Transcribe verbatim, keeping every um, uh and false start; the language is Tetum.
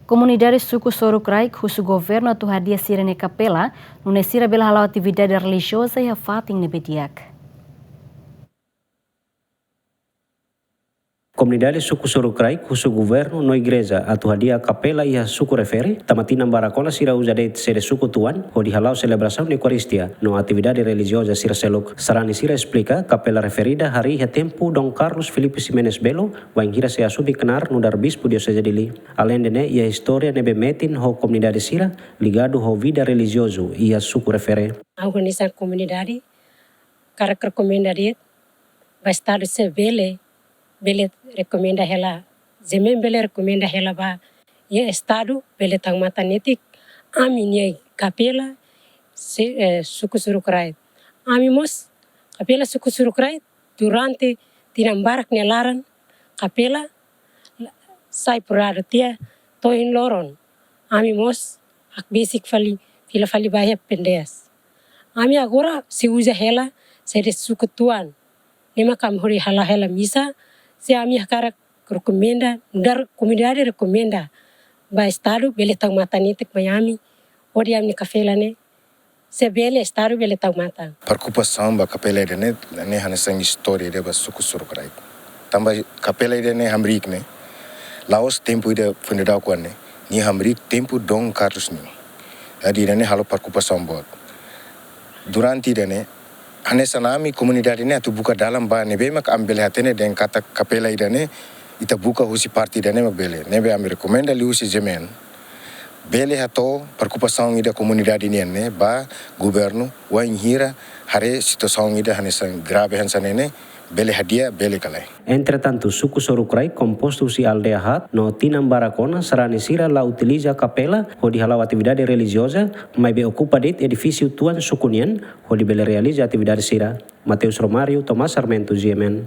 Komunidade suku Sorukraik husu governu atu hadi'a sira-nia kapela, nune'e sira bele hala'o atividade relijioza iha fatin ne'ebé di'ak. Komunidade suku Sorukraik husu governu no igreja atu hadi'a kapela iha suku refere, tanba tinan barak ona sira uza de'it sede suku tuan, hodi hala'o selebrasaun Eukaristia no atividade relijioza sira seluk. Sarani sira esplika, kapela referida harii iha tempu Dom Carlos Filipe Ximenes Belo, wainhira sei asume knaar nu'udar Bispu Dioseze Dili. Aleinde ne'e, iha istória ne'ebé metin ho komunidade sira, ligadu ho vida relijiozu iha suku refere. Ha'u hanesan komunidade, hakarak rekomenda de'it ba Estadu se bele, bele rekomenda hela, G M N bele rekomenda hela ba iha Estadu, bele tau matan netik ami-nia kapela se, eh, suku Sorukraik. Ami mós kapela suku Sorukraik durante tinan barak nia laran kapela la-, sai puradu tiha to'o ohin loron. Ami mós hakbesik fali, fila fali ba iha pendeas. Ami agora sei uza hela sede suku tuan. Ne'e mak ami hodi hala'o hela misa, se ami hakarak rekomenda, nu'udar komunidade rekomenda ba Estadu bele tau matan netik mai ami, hodi ami-nia kapela ne'e, se bele Estadu bele tau matan. Preokupasaun ba kapela ida-ne'e, ne'e hanesan istória ida ba suku Sorukraik. Tanba kapela ida-ne'e hamriik ne'e, la'ós tempu ida foin dadauk oan ne'e, nia hamriik tempu Dom Carlos nian. Jadi ida-ne'e halo preokupasaun boot. Durante ida-ne'e, hanesan ami komunidade ne'e atu buka dalan ba ne'ebé mak ami bele hatene dehan katak kapela ida-ne'e, ita buka husi parte ida-ne'e mak bele. Ne'ebé ami rekomenda liuhusi G M N, bele hato'o preokupasaun ida komunidade nian ne'e ba governu, wainhira haree situasaun ida hanesan grave hanesan ne'e ne'e, bele hadi'a, bele ka lae. Entretantu, suku Sorukraik kompostu husi aldeia haat no tinan barak ona sarani sira la utiliza kapela hodi hala'o atividade relijioza, maibé okupa de'it edifísiu tuan suku nian hodi bele realiza atividade sira. Mateus Romário, Tomás Sarmento, G M N.